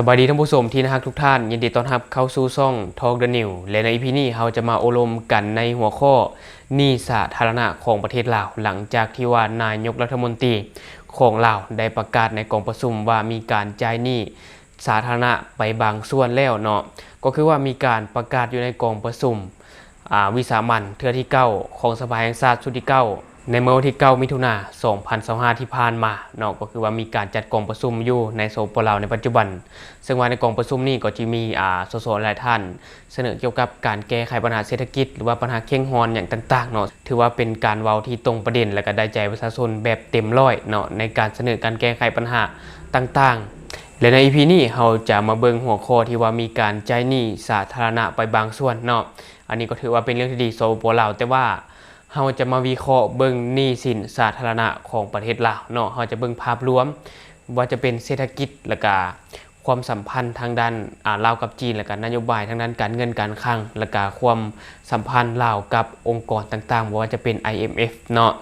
ສະບາຍດີທ່ານຜູ້ຊົມທີ່ໜ້າຮັກທຸກທ່ານ, ຍິນດີຕ້ອນຮັບເຂົ້າສູ່ຊ່ອງ Talk the News ແລະ ໃນ ອີ ພີ ນີ້ເຮົາຈະມາໂອ້ລົມກັນໃນຫົວຂໍ້ໜີ້ສາທາລະນະຂອງປະເທດລາວ, ຫຼັງຈາກທີ່ວ່ານາຍົກລັດຖະມົນຕີຂອງລາວໄດ້ປະກາດໃນກອງປະຊຸມວ່າມີການຈ່າຍໜີ້ສາທາລະນະໄປບາງສ່ວນແລ້ວເນາະ, ກໍຄືວ່າມີການປະກາດຢູ່ໃນກອງປະຊຸມ ອາ ວິສາມັນເທື່ອທີເກົ້າຂອງສະພາແຫ່ງຊາດຊຸດທີເກົ້າ ໃນມື້ວັນທີເກົ້າ ມິຖຸນາ ສອງພັນຊາວຫ້າ ທີ່ຜ່ານມາເນາະ, ກໍຄືວ່າມີການຈັດກອງປະຊຸມຢູ່ໃນ ສປປ ລາວ ໃນປັດຈຸບັນ, ເຊິ່ງວ່າໃນກອງປະຊຸມນີ້ກໍຈະມີ ອາ ສສ ຫຼາຍທ່ານສະເໜີກ່ຽວກັບການແກ້ໄຂບັນຫາເສດຖະກິດ ຫຼືວ່າບັນຫາເຄັ່ງຮ້ອນຫຍັງຕ່າງໆເນາະ, ຖືວ່າເປັນການເວົ້າທີ່ຕົງປະເດັນ ແລະ ກໍໄດ້ໃຈປະຊາຊົນແບບເຕັມຮ້ອຍເນາະ ໃນການສະເໜີການແກ້ໄຂບັນຫາຕ່າງໆ. ແລະ ໃນ ອີ ພີ ນີ້ເຮົາຈະມາເບິ່ງຫົວຂໍ້ທີ່ວ່າມີການຈ່າຍໜີ້ສາທາລະນະໄປບາງສ່ວນເນາະ, ອັນນີ້ກໍຖືວ່າເປັນເລື່ອງທີ່ດີ ສປປ ລາວ, ແຕ່ວ່າ ເຮົາຈະມາວິເຄາະເບິ່ງໜີ້ສິນສາທາລະນະຂອງປະເທດລາວເນາະ, ເຮົາຈະເບິ່ງພາບລວມ ບໍ່ວ່າຈະເປັນເສດຖະກິດ ແລະກະຄວາມສຳພັນທາງດ້ານ ອາ ລາວກັບຈີນ, ແລະກະນະໂຍບາຍທາງດ້ານການເງິນການຄັງ, ແລະກະຄວາມສຳພັນລາວກັບອົງກອນຕ່າງໆ ບໍ່ວ່າຈະເປັນ ໄອ ເອັມ ເອັຟ ເນາະ.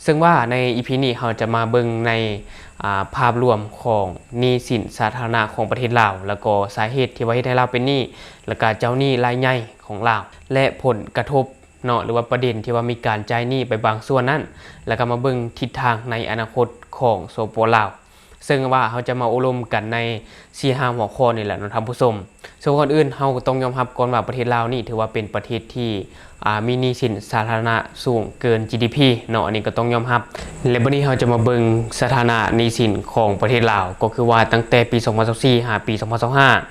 ເຊິ່ງວ່າໃນ ອີ ພີ ນີ້ເຮົາຈະມາເບິ່ງໃນ ອາ ພາບລວມຂອງໜີ້ສິນສາທາລະນະຂອງປະເທດລາວ, ແລ້ວກໍສາເຫດທີ່ວ່າເຮັດໃຫ້ລາວເປັນໜີ້, ແລ້ວກະເຈົ້າໜີ້ລາຍໃຫຍ່ຂອງລາວ ແລະ ຜົນກະທົບ ເນາະ ຫຼືວ່າປະເດັນທີ່ວ່າມີການຈ່າຍໜີ້ໄປບາງສ່ວນນັ້ນ, ແລ້ວກໍມາເບິ່ງທິດທາງໃນອະນາຄົດຂອງ ສປປ ລາວ, ເຊິ່ງວ່າເຮົາຈະມາໂອ້ລົມກັນໃນສີ່ຫ້າຫົວຂໍ້ນີ້ແຫຼະເນາະທ່ານຜູ້ຊົມ. ເຊິ່ງກ່ອນອື່ນເຮົາກໍຕ້ອງຍອມຮັບກ່ອນວ່າປະເທດລາວນີ້ຖືວ່າເປັນປະເທດທີ່ ອາ ມີໜີ້ສິນສາທາລະນະສູງເກີນ ຈີ ດີ ພີ ເນາະ, ອັນນີ້ກໍຕ້ອງຍອມຮັບ. ແລະ ບັດນີ້ເຮົາຈະມາເບິ່ງສະຖານະໜີ້ສິນຂອງປະເທດລາວ, ກໍຄືວ່າຕັ້ງແຕ່ປີສອງພັນຊາວສີ່ ຫາປີສອງພັນຊາວຫ້າ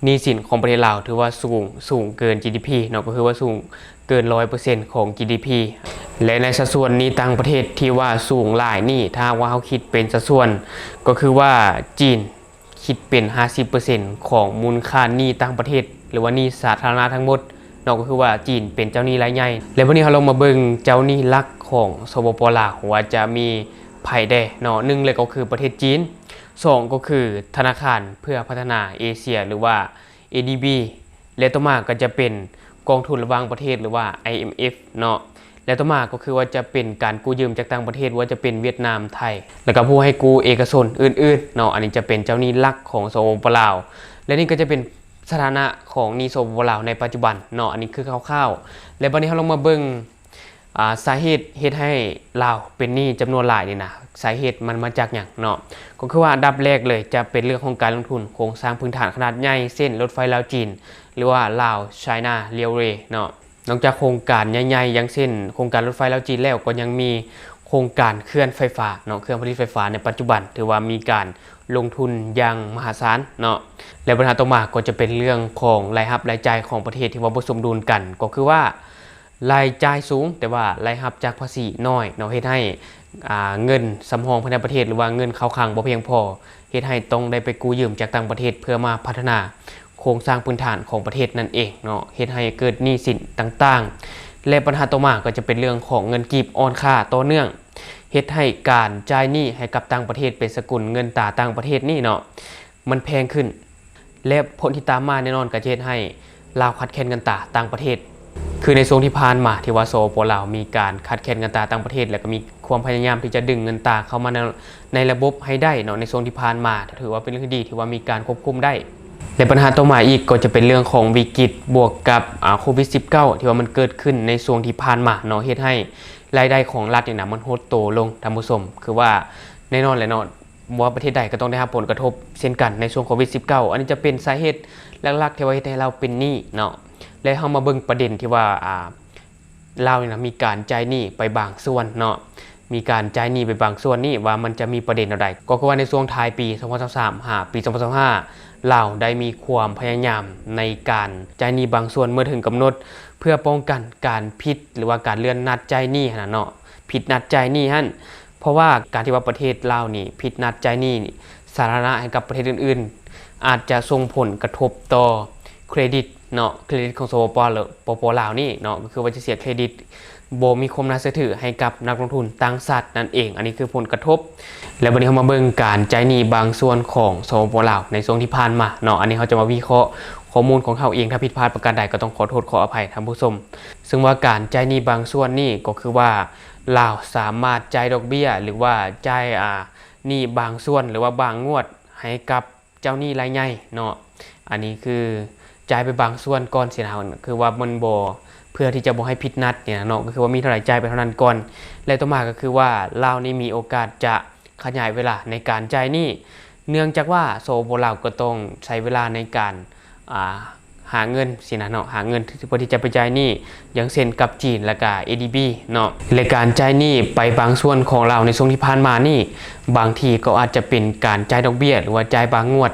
ໜີ້ສິນຂອງປະເທດລາວຖືວ່າສູງ, ສູງເກີນ ຈີ ດີ ພີ ເນາະ, ກໍຄືວ່າສູງ ເກີນຮ້ອຍເປີເຊັນຂອງ ຈີ ດີ ພີ ແລະ ໃນສັດສ່ວນໜີ້ຕ່າງປະເທດທີ່ວ່າສູງຫຼາຍນີ້ ຖ້າຫາກວ່າເຮົາຄິດເປັນສັດສ່ວນ ກໍຄືວ່າຈີນຄິດເປັນຫ້າສິບເປີເຊັນຂອງມູນຄ່າໜີ້ຕ່າງປະເທດ ຫຼືວ່າໜີ້ສາທາລະນະທັງໝົດເນາະ, ກໍຄືວ່າຈີນເປັນເຈົ້າໜີ້ລາຍໃຫຍ່. ແລະ ບັດນີ້ເຮົາລອງມາເບິ່ງເຈົ້າໜີ້ຫຼັກຂອງ ສປປ ລາວ ວ່າຈະມີ ໃຜແດ່ເນາະ, ໜຶ່ງເລີຍກໍຄືປະເທດຈີນ, ສອງກໍຄືທະນາຄານເພື່ອພັດທະນາເອເຊຍ ຫຼືວ່າ ເອ ດີ ບີ ແລະ ຕໍ່ມາກໍຈະເປັນກອງທຶນລະຫວ່າງປະເທດ ຫຼືວ່າ ໄອ ເອັມ ເອັຟ ເນາະ, ແລະ ຕໍ່ມາກໍຄືວ່າຈະເປັນການກູ້ຢືມຈາກຕ່າງປະເທດ ບໍ່ວ່າຈະເປັນຫວຽດນາມ, ໄທ ແລ້ວກໍຜູ້ໃຫ້ກູ້ເອກະຊົນອື່ນໆເນາະ. ອັນນີ້ຈະເປັນເຈົ້າໜີ້ຫຼັກຂອງ ສປປ ລາວ ແລະ ນີ້ກໍຈະເປັນສະຖານະຂອງໜີ້ ສປປ ລາວ ໃນປັດຈຸບັນເນາະ, ອັນນີ້ຄືຄ່າວໆ. ແລະ ບັດນີ້ເຮົາລອງມາເບິ່ງ ອາ ສາເຫດເຮັດໃຫ້ລາວເປັນໜີ້ຈຳນວນຫຼາຍນີ້ນະ, ສາເຫດມັນມາຈາກຫຍັງເນາະ? ກໍຄືວ່າອັນດັບແລກເລີຍຈະເປັນເລື່ອງຂອງການລົງທຶນໂຄງສ້າງພື້ນຖານຂະໜາດໃຫຍ່ ເຊັ່ນ ລົດໄຟລາວ-ຈີນ ຫຼືວ່າ Lao China Railway ເນາະ. ນອກຈາກໂຄງການໃຫຍ່ໆ ຢ່າງເຊັ່ນ ໂຄງການລົດໄຟລາວ-ຈີນແລ້ວ ກໍຍັງມີໂຄງການເຂື່ອນໄຟຟ້າເນາະ, ເຂື່ອນຜະລິດໄຟຟ້າໃນປັດຈຸບັນ ຖືວ່າມີການລົງທຶນຢ່າງມະຫາສານເນາະ. ແລະ ບັນຫາຕໍ່ມາກໍຈະເປັນເລື່ອງຂອງລາຍຮັບລາຍຈ່າຍຂອງປະເທດທີ່ວ່າບໍ່ສົມດຸນກັນ, ກໍຄືວ່າ ລາຍຈ່າຍສູງ ແຕ່ວ່າລາຍຮັບຈາກພາສີໜ້ອຍເນາະ, ເຮັດໃຫ້ ອາ ເງິນສຳຮອງພາຍໃນປະເທດ ຫຼືວ່າເງິນເຂົ້າຄັງບໍ່ພຽງພໍ, ເຮັດໃຫ້ຕ້ອງໄດ້ໄປກູ້ຢືມຈາກຕ່າງປະເທດເພື່ອມາພັດທະນາໂຄງສ້າງພື້ນຖານຂອງປະເທດນັ້ນເອງເນາະ, ເຮັດໃຫ້ເກີດໜີ້ສິນຕ່າງໆ. ແລະ ບັນຫາຕໍ່ມາກໍຈະເປັນເລື່ອງຂອງເງິນກີບອ່ອນຄ່າຕໍ່ເນື່ອງ, ເຮັດໃຫ້ການຈ່າຍໜີ້ໃຫ້ກັບຕ່າງປະເທດເປັນສະກຸນເງິນຕາຕ່າງປະເທດນີ້ເນາະ ມັນແພງຂຶ້ນ. ແລະ ຜົນທີ່ຕາມມາແນ່ນອນກໍຈະເຮັດໃຫ້ລາວຂາດແຄນເງິນຕາຕ່າງປະເທດ. ຄືໃນຊ່ວງທີ່ຜ່ານມາທີ່ວ່າ ສປປ ລາວ ມີການຂາດແຄນເງິນຕາຕ່າງປະເທດ ແລະ ກໍມີຄວາມພະຍາຍາມທີ່ຈະດຶງເງິນຕາເຂົ້າມາໃນ ໃນລະບົບໃຫ້ໄດ້ເນາະ, ໃນຊ່ວງທີ່ຜ່ານມາ ຖືວ່າເປັນເລື່ອງທີ່ດີທີ່ວ່າມີການຄວບຄຸມໄດ້. ແລະ ບັນຫາຕໍ່ມາອີກກໍຈະເປັນເລື່ອງຂອງວິກິດບວກກັບ ອາ ໂຄວິດສິບເກົ້າ ທີ່ວ່າມັນເກີດຂຶ້ນໃນຊ່ວງທີ່ຜ່ານມາເນາະ, ເຮັດໃຫ້ລາຍໄດ້ຂອງລັດນີ້ນະ ມັນຫົດໂຕລົງທ່ານຜູ້ຊົມ. ຄືວ່າແນ່ນອນແຫຼະເນາະ ບໍ່ວ່າປະເທດໃດກໍຕ້ອງໄດ້ຮັບຜົນກະທົບເຊັ່ນກັນໃນຊ່ວງໂຄວິດສິບເກົ້າ. ອັນນີ້ຈະເປັນສາເຫດຫຼັກໆທີ່ວ່າເຮັດໃຫ້ລາວເປັນໜີ້ເນາະ. ແລະ ເຮົາມາເບິ່ງປະເດັນທີ່ວ່າ ອາ ລາວນີ້ນະ ມີການຈ່າຍໜີ້ໄປບາງສ່ວນເນາະ, ມີການຈ່າຍໜີ້ໄປບາງສ່ວນນີ້ວ່າມັນຈະມີປະເດັນແນວໃດ. ກໍຄືວ່າໃນຊ່ວງທ້າຍປີສອງພັນຊາວສາມ ຫາປີສອງພັນຊາວຫ້າ ລາວໄດ້ມີຄວາມພະຍາຍາມໃນການຈ່າຍໜີ້ບາງສ່ວນເມື່ອເຖິງກຳນົດ ເພື່ອປ້ອງກັນການຜິດ ຫຼືວ່າການເລື່ອນນັດຈ່າຍໜີ້ຫັ້ນນະເນາະ, ຜິດນັດຈ່າຍໜີ້ຫັ້ນ. ເພາະວ່າການທີ່ວ່າປະເທດລາວນີ້ຜິດນັດຈ່າຍໜີ້ສາທາລະນະໃຫ້ກັບປະເທດອື່ນໆ ອາດຈະສົ່ງຜົນກະທົບຕໍ່ເຄຣດິດເນາະ, ເຄຣດິດຂອງ ສປປ ປປ ລາວນີ້ເນາະ, ກໍຄືວ່າຈະເສຍເຄຣດິດ ບໍ່ມີຄວາມໜ້າເຊື່ອຖືໃຫ້ກັບນັກລົງທຶນຕ່າງຊາດນັ້ນເອງ. ອັນນີ້ຄືຜົນກະທົບ. ແລ້ວບັດນີ້ເຮົາມາເບິ່ງການຈ່າຍໜີ້ບາງສ່ວນຂອງ ສປປ ລາວ ໃນຊ່ວງທີ່ຜ່ານມາເນາະ. ອັນນີ້ເຮົາຈະມາວິເຄາະຂໍ້ມູນຂອງເຮົາເອງ, ຖ້າຜິດພາດປະການໃດກໍຕ້ອງຂໍໂທດຂໍອະໄພທ່ານຜູ້ຊົມ. ເຊິ່ງວ່າການຈ່າຍໜີ້ບາງສ່ວນນີ້ກໍຄືວ່າ ລາວສາມາດຈ່າຍດອກເບ້ຍ ຫຼືວ່າຈ່າຍ ອາ ໜີ້ບາງສ່ວນ ຫຼືວ່າບາງງວດໃຫ້ກັບ ເຈົ້າໜີ້ລາຍໃຫຍ່ເນາະ. ອັນນີ້ຄືຈ່າຍໄປບາງສ່ວນກ່ອນຊີ້ນະ ຄືວ່າມັນບໍ່ ເພື່ອທີ່ຈະບໍ່ໃຫ້ຜິດນັດນີ້ນະເນາະ ກໍຄືວ່າມີເທົ່າໃດຈ່າຍໄປເທົ່ານັ້ນກ່ອນ. ແລະຕໍ່ມາກໍຄືວ່າລາວນີ້ມີໂອກາດຈະຂະຫຍາຍເວລາໃນການຈ່າຍໜີ້ ເນື່ອງຈາກວ່າ ສປປ ລາວ ກໍຕ້ອງໃຊ້ເວລາໃນການ ອ່າ ຫາເງິນຊີ້ນະເນາະ ຫາເງິນເພື່ອທີ່ຈະໄປຈ່າຍໜີ້ ຢ່າງເຊັ່ນກັບຈີນ ແລະກະ ເອດີບີ ເນາະ. ແລະການຈ່າຍໜີ້ໄປບາງສ່ວນຂອງລາວໃນຊ່ວງທີ່ຜ່ານມານີ້ ບາງທີກໍອາດຈະເປັນການຈ່າຍດອກເບ້ຍ ຫຼືວ່າຈ່າຍບາງງວດ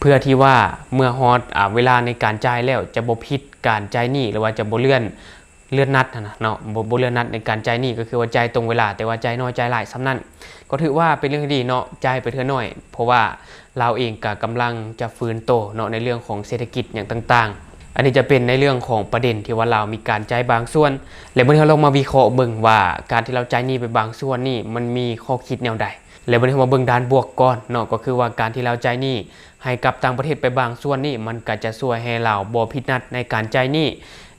ເພື່ອທີ່ວ່າເມື່ອຮອດ ອາ ເວລາໃນການຈ່າຍແລ້ວ ຈະບໍ່ຜິດການຈ່າຍໜີ້ ຫຼືວ່າຈະບໍ່ເລື່ອນ ເລື່ອນນັດຫັ້ນນະເນາະ ບໍ່ ບໍ່ເລື່ອນນັດໃນການຈ່າຍໜີ້ ກໍຄືວ່າຈ່າຍຕົງເວລາ ແຕ່ວ່າຈ່າຍໜ້ອຍຈ່າຍຫຼາຍສ່ຳນັ້ນ ກໍຖືວ່າເປັນເລື່ອງທີ່ດີເນາະ ຈ່າຍໄປເທື່ອໜ້ອຍ ເພາະວ່າລາວເອງກໍກຳລັງຈະຟື້ນໂຕເນາະ ໃນເລື່ອງຂອງເສດຖະກິດຫຍັງຕ່າງໆ. ອັນນີ້ຈະເປັນໃນເລື່ອງຂອງປະເດັນທີ່ວ່າລາວມີການຈ່າຍບາງສ່ວນ ແລະມື້ນີ້ເຮົາລອງມາວິເຄາະເບິ່ງວ່າ ການທີ່ລາວຈ່າຍໜີ້ໄປບາງສ່ວນນີ້ ມັນມີຂໍ້ຄິດແນວໃດ. ແລະບັດນີ້ເຮົາມາເບິ່ງດ້ານບວກກ່ອນເນາະ ກໍຄືວ່າການທີ່ລາວຈ່າຍໜີ້ໃຫ້ກັບຕ່າງປະເທດໄປບາງສ່ວນນີ້ ມັນກໍຈະຊ່ວຍໃຫ້ລາວບໍ່ຜິດນັດໃນການຈ່າຍໜີ້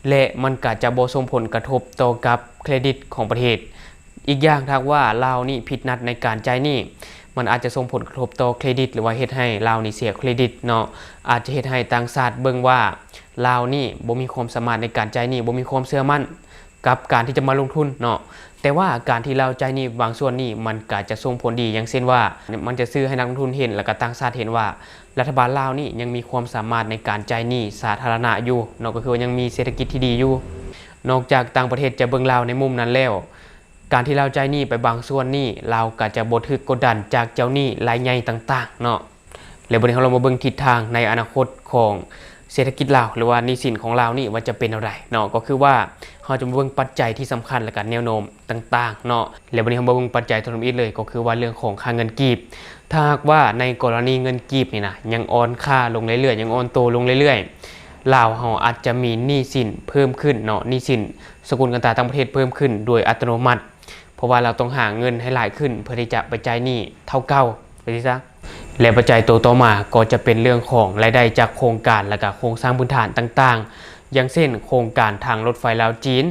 ແລະມັນກໍຈະບໍ່ສົ່ງຜົນກະທົບຕໍ່ກັບເຄຣດິດຂອງປະເທດ. ອີກຢ່າງ ຖ້າຫາກວ່າລາວນີ້ຜິດນັດໃນການຈ່າຍໜີ້ ມັນອາດຈະສົ່ງຜົນກະທົບຕໍ່ເຄຣດິດ ຫຼືວ່າເຮັດໃຫ້ລາວນີ້ເສຍເຄຣດິດເນາະ ອາດຈະເຮັດໃຫ້ຕ່າງຊາດເບິ່ງວ່າລາວນີ້ບໍ່ມີຄວາມສາມາດໃນການຈ່າຍໜີ້ ບໍ່ມີຄວາມເຊື່ອໝັ້ນ ກັບການທີ່ຈະມາລົງທຶນເນາະ. ແຕ່ວ່າການທີ່ລາວຈ່າຍໜີ້ບາງສ່ວນນີ້ ມັນກະຈະສົ່ງຜົນດີ ຢ່າງເຊັ່ນວ່າ ມັນຈະສື່ໃຫ້ນັກລົງທຶນເຫັນ ແລະກະຕ່າງຊາດເຫັນວ່າ ລັດຖະບານລາວນີ້ຍັງມີຄວາມສາມາດໃນການຈ່າຍໜີ້ສາທາລະນະຢູ່ເນາະ ກໍຄືວ່າຍັງມີເສດຖະກິດທີ່ດີຢູ່. ນອກຈາກຕ່າງປະເທດຈະເບິ່ງລາວໃນມຸມນັ້ນແລ້ວ ການທີ່ລາວຈ່າຍໜີ້ໄປບາງສ່ວນນີ້ ລາວກະຈະບໍ່ຖືກກົດດັນຈາກເຈົ້າໜີ້ລາຍໃຫຍ່ຕ່າງໆເນາະ. ແລ້ວບັດນີ້ເຮົາລອງມາເບິ່ງທິດທາງໃນອະນາຄົດຂອງເສດຖະກິດລາວ ຫຼືວ່າໜີ້ສິນຂອງລາວນີ້ວ່າຈະເປັນແນວໃດເນາະ ກໍຄືວ່າເຮົາຈະມາເບິ່ງປັດໄຈທີ່ສຳຄັນ ແລະກະແນວໂນ້ມຕ່າງໆເນາະ. ແລ້ວບັດນີ້ເຮົາມາເບິ່ງປັດໄຈທຳອິດເລີຍ ກໍຄືວ່າເລື່ອງຂອງຄ່າເງິນກີບ. ຖ້າຫາກວ່າໃນກໍລະນີເງິນກີບນີ້ນະ ຍັງອ່ອນຄ່າລົງເລື້ອຍໆ ຍັງອ່ອນໂຕລົງເລື້ອຍໆ ລາວເຮົາອາດຈະມີໜີ້ສິນເພີ່ມຂຶ້ນເນາະ ໜີ້ສິນສະກຸນເງິນຕາຕ່າງປະເທດເພີ່ມຂຶ້ນໂດຍອັດຕະໂນມັດ ເພາະວ່າລາວຕ້ອງຫາເງິນໃຫ້ຫຼາຍຂຶ້ນ ເພື່ອທີ່ຈະໄປຈ່າຍໜີ້ເທົ່າເກົ່າ ວ່າຊີ້ຊະ. ແລະປັດໄຈໂຕຕໍ່ມາກໍຈະເປັນເລື່ອງຂອງລາຍໄດ້ຈາກໂຄງການ ແລະກະໂຄງສ້າງພື້ນຖານຕ່າງໆ ຢ່າງເຊັ່ນໂຄງການທາງລົດໄຟລາວ-ຈີນ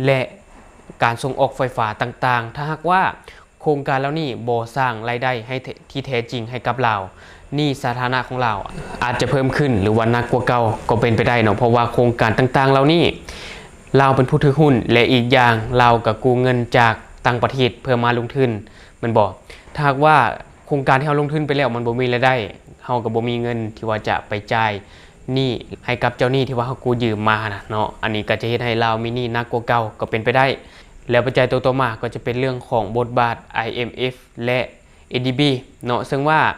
ແລະການສົ່ງອອກໄຟຟ້າຕ່າງໆ. ຖ້າຫາກວ່າໂຄງການເຫຼົ່ານີ້ບໍ່ສ້າງລາຍໄດ້ໃຫ້ແທ້ ທີ່ແທ້ຈິງໃຫ້ກັບລາວ ໜີ້ສາທາລະນະຂອງລາວອາດຈະເພີ່ມຂຶ້ນ ຫຼືວ່າໜັກກວ່າເກົ່າກໍເປັນໄປໄດ້ເນາະ ເພາະວ່າໂຄງການຕ່າງໆເຫຼົ່ານີ້ ລາວເປັນຜູ້ຖືຫຸ້ນ ແລະອີກຢ່າງລາວກໍກູ້ເງິນຈາກຕ່າງປະເທດເພື່ອມາລົງທຶນ ແມ່ນບໍ່? ຖ້າຫາກວ່າໂຄງການທີ່ເຮົາລົງທຶນໄປແລ້ວມັນບໍ່ມີລາຍໄດ້ ເຮົາກໍບໍ່ມີເງິນທີ່ວ່າຈະໄປຈ່າຍໜີ້ໃຫ້ກັບເຈົ້າໜີ້ທີ່ວ່າເຮົາກູ້ຢືມມາຫັ້ນນະເນາະ. ອັນນີ້ກໍຈະເຮັດໃຫ້ລາວມີໜີ້ໜັກກວ່າເກົ່າກໍເປັນໄປໄດ້. ແລ້ວປັດໄຈໂຕຕໍ່ມາກໍຈະເປັນເລື່ອງຂອງບົດບາດ ໄອເອັມເອັຟ ແລະ ເອດີບີ ເນາະ ເຊິ່ງວ່າ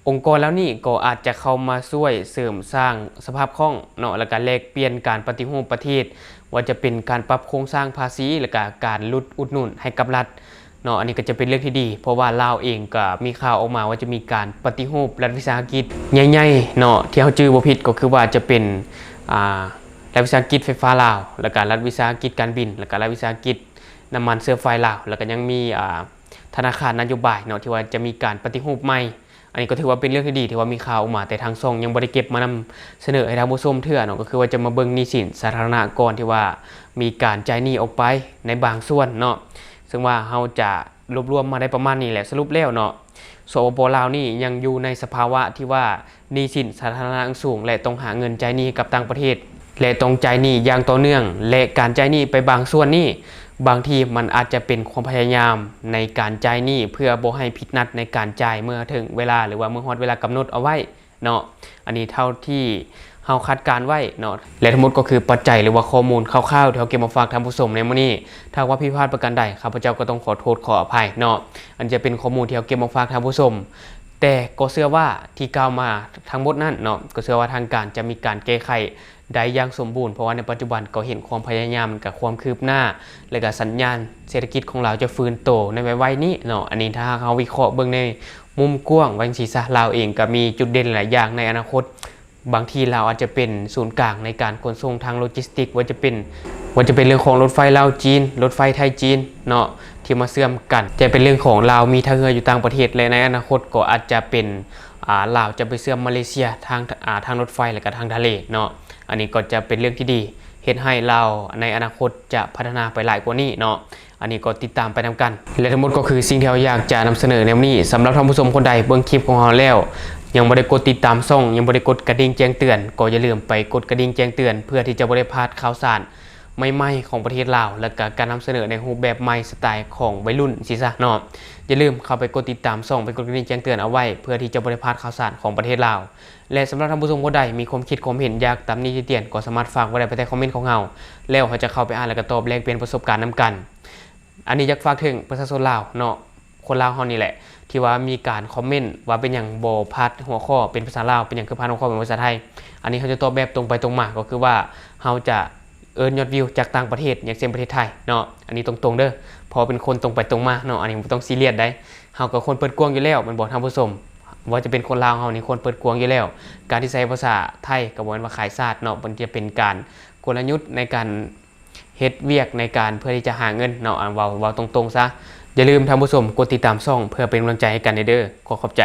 ອົງກອນເຫຼົ່ານີ້ກໍອາດຈະເຂົ້າມາຊ່ວຍເສີມສ້າງສະພາບຄ່ອງເນາະ ແລ້ວກະແລກປ່ຽນການປະຕິຮູບປະເທດ ວ່າຈະເປັນການປັບໂຄງສ້າງພາສີ ແລ້ວກະການຫຼຸດອຸດໜູນໃຫ້ກັບລັດເນາະ. ອັນນີ້ກໍຈະເປັນເລື່ອງທີ່ດີ ເພາະວ່າລາວເອງກໍມີຂ່າວອອກມາວ່າຈະມີການປະຕິຮູບລັດວິສາຫະກິດໃຫຍ່ໆເນາະ ທີ່ເຮົາຈື່ບໍ່ຜິດກໍຄືວ່າຈະເປັນ ອ່າ ລັດວິສາຫະກິດໄຟຟ້າລາວ ແລ້ວກະລັດວິສາຫະກິດການບິນ ແລ້ວກະລັດວິສາຫະກິດນ້ຳມັນເຊື້ອໄຟລາວ ແລ້ວກະຍັງມີ ອ່າ ທະນາຄານນະໂຍບາຍເນາະ ທີ່ວ່າຈະມີການປະຕິຮູບໃໝ່. ອັນນີ້ກໍຖືວ່າເປັນເລື່ອງທີ່ດີ ທີ່ວ່າມີຂ່າວອອກມາ ແຕ່ທາງຊ່ອງຍັງບໍ່ໄດ້ເກັບມານຳສະເໜີໃຫ້ທ່ານຜູ້ຊົມເທື່ອເນາະ ກໍຄືວ່າຈະມາເບິ່ງໜີ້ສິນສາທາລະນະກ່ອນ ທີ່ວ່າມີການຈ່າຍໜີ້ອອກໄປໃນບາງສ່ວນເນາະ ເຊິ່ງວ່າເຮົາຈະລວບລວມມາໄດ້ປະມານນີ້ແຫຼະ. ສະຫຼຸບແລ້ວເນາະ ສປປ ລາວນີ້ຍັງຢູ່ໃນສະພາວະທີ່ວ່າໜີ້ສິນສາທາລະນະຍັງສູງ ແລະຕ້ອງຫາເງິນຈ່າຍໜີ້ໃຫ້ກັບຕ່າງປະເທດ ແລະຕ້ອງຈ່າຍໜີ້ຢ່າງຕໍ່ເນື່ອງ ແລະການຈ່າຍໜີ້ໄປບາງສ່ວນນີ້ ບາງທີມັນອາດຈະເປັນຄວາມພະຍາຍາມໃນການຈ່າຍໜີ້ ເພື່ອບໍ່ໃຫ້ຜິດນັດໃນການຈ່າຍເມື່ອເຖິງເວລາ ຫຼືວ່າເມື່ອຮອດເວລາກຳນົດເອົາໄວ້ເນາະ. ອັນນີ້ເທົ່າທີ່ເຮົາຄາດການໄວ້ເນາະ ແລະທັງໝົດກໍຄືປັດໄຈ ຫຼືວ່າຂໍ້ມູນຄ່າວໆທີ່ເຮົາເກັບມາຝາກທ່ານຜູ້ຊົມໃນມື້ນີ້. ຖ້າຫາກວ່າຜິດພາດປະການໃດ ຂ້າພະເຈົ້າກໍຕ້ອງຂໍໂທດຂໍອະໄພເນາະ ອັນຈະເປັນຂໍ້ມູນທີ່ເຮົາເກັບມາຝາກທ່ານຜູ້ຊົມ ແຕ່ກໍເຊື່ອວ່າທີ່ກ່າວມາທັງໝົດນັ້ນເນາະ ກໍເຊື່ອວ່າທາງການຈະມີການແກ້ໄຂ ໄດ້ຢ່າງສົມບູນ ເພາະວ່າໃນປັດຈຸບັນກໍເຫັນຄວາມພະຍາຍາມ ແລະກະຄວາມຄືບໜ້າ ແລະກະສັນຍານເສດຖະກິດຂອງລາວຈະຟື້ນໂຕໃນໄວໆນີ້ເນາະ. ອັນນີ້ຖ້າຫາກເຮົາວິເຄາະເບິ່ງໃນມຸມກວ້າງວ່າຈັ່ງຊີ້ຊະ ລາວເອງກໍມີຈຸດເດັ່ນຫຼາຍຢ່າງໃນອະນາຄົດ ບາງທີລາວອາດຈະເປັນສູນກາງໃນການຂົນສົ່ງທາງໂລຈິສຕິກ ວ່າຈະເປັນ ວ່າຈະເປັນເລື່ອງຂອງລົດໄຟລາວ-ຈີນ ລົດໄຟໄທ-ຈີນເນາະ ທີ່ມາເຊື່ອມກັນ ຈະເປັນເລື່ອງຂອງລາວມີທ່າເຮືອຢູ່ຕ່າງປະເທດ ແລະໃນອະນາຄົດກໍອາດຈະເປັນ ອ່າ ລາວຈະໄປເຊື່ອມມາເລເຊຍທາງ ອ່າ ທາງລົດໄຟ ແລະກະທາງທະເລເນາະ. ອັນນີ້ກໍຈະເປັນເລື່ອງທີ່ດີ ເຮັດໃຫ້ລາວໃນອະນາຄົດຈະພັດທະນາໄປຫຼາຍກວ່ານີ້ເນາະ. ອັນນີ້ກໍຕິດຕາມໄປນຳກັນ ແລະທັງໝົດກໍຄືສິ່ງທີ່ເຮົາຢາກຈະນຳສະເໜີໃນມື້ນີ້. ສຳລັບທ່ານຜູ້ຊົມຄົນໃດເບິ່ງຄລິບຂອງເຮົາແລ້ວ ຍັງບໍ່ໄດ້ກົດຕິດຕາມຊ່ອງ, ຍັງບໍ່ໄດ້ກົດກະດິ່ງແຈ້ງເຕືອນ, ກໍຢ່າລືມໄປກົດກະດິ່ງແຈ້ງເຕືອນ ເພື່ອທີ່ຈະບໍ່ໄດ້ພາດຂ່າວສານໃໝ່ໆຂອງປະເທດລາວ ແລະກະການນຳສະເໜີໃນຮູບແບບໃໝ່ສະໄຕຂອງໄວລຸ້ນຊີ້ຊະເນາະ. ຢ່າລືມເຂົ້າໄປກົດຕິດຕາມຊ່ອງ, ໄປກົດກະດິ່ງແຈ້ງເຕືອນເອົາໄວ້ ເພື່ອທີ່ຈະບໍ່ໄດ້ພາດຂ່າວສານຂອງປະເທດລາວ. ແລະ ສຳລັບທ່ານຜູ້ຊົມຜູ້ໃດມີຄວາມຄິດຄວາມເຫັນ ຢາກຕຳໜິຕິຕຽນ ກໍສາມາດຝາກໄວ້ໄດ້ພາຍໃຕ້ຄອມເມັນຂອງເຮົາ ແລ້ວເຮົາຈະເຂົ້າໄປອ່ານ ແລະກະຕອບແລກປ່ຽນປະສົບການນຳກັນ. ອັນນີ້ຢາກຝາກເຖິງປະຊາຊົນລາວເນາະ, ຄົນລາວເຮົານີ້ແຫຼະ ທີ່ວ່າມີການຄອມເມັນວ່າເປັນຫຍັງບໍ່ພາດຫົວຂໍ້ເປັນພາສາລາວ, ເປັນຫຍັງຄືພາດຫົວຂໍ້ເປັນພາສາໄທ. ອັນນີ້ເຮົາຈະຕອບແບບຕົງໄປຕົງມາ, ກໍຄືວ່າເຮົາຈະເອີ້ນຍອດວິວຈາກຕ່າງປະເທດ ຢ່າງເຊັ່ນປະເທດໄທເນາະ. ອັນນີ້ຕົງໆເດີ, ເພາະເປັນຄົນຕົງໄປຕົງມາເນາະ, ອັນນີ້ບໍ່ຕ້ອງຊີຣຽສໃດ. ເຮົາກໍຄົນເປີດກວ້າງຢູ່ແລ້ວແມ່ນບໍ່ທ່ານຜູ້ຊົມ? ບໍ່ວ່າຈະເປັນຄົນລາວເຮົານີ້ຄົນເປີດກວ້າງຢູ່ແລ້ວ. ການທີ່ໃຊ້ພາສາໄທກໍບໍ່ແມ່ນວ່າຂາຍຊາດເນາະ, ມັນຈະເປັນການກົນລະຍຸດໃນການ ເຮັດວຽກໃນການເພື່ອທີ່ຈະຫາເງິນເນາະ, ເວົ້າ ເວົ້າຕົງໆຊະ. ຢ່າລືມທ່ານຜູ້ຊົມກົດຕິດຕາມຊ່ອງເພື່ອເປັນກຳລັງໃຈໃຫ້ກັນແດ່ເດີ. ຂໍຂອບໃຈ.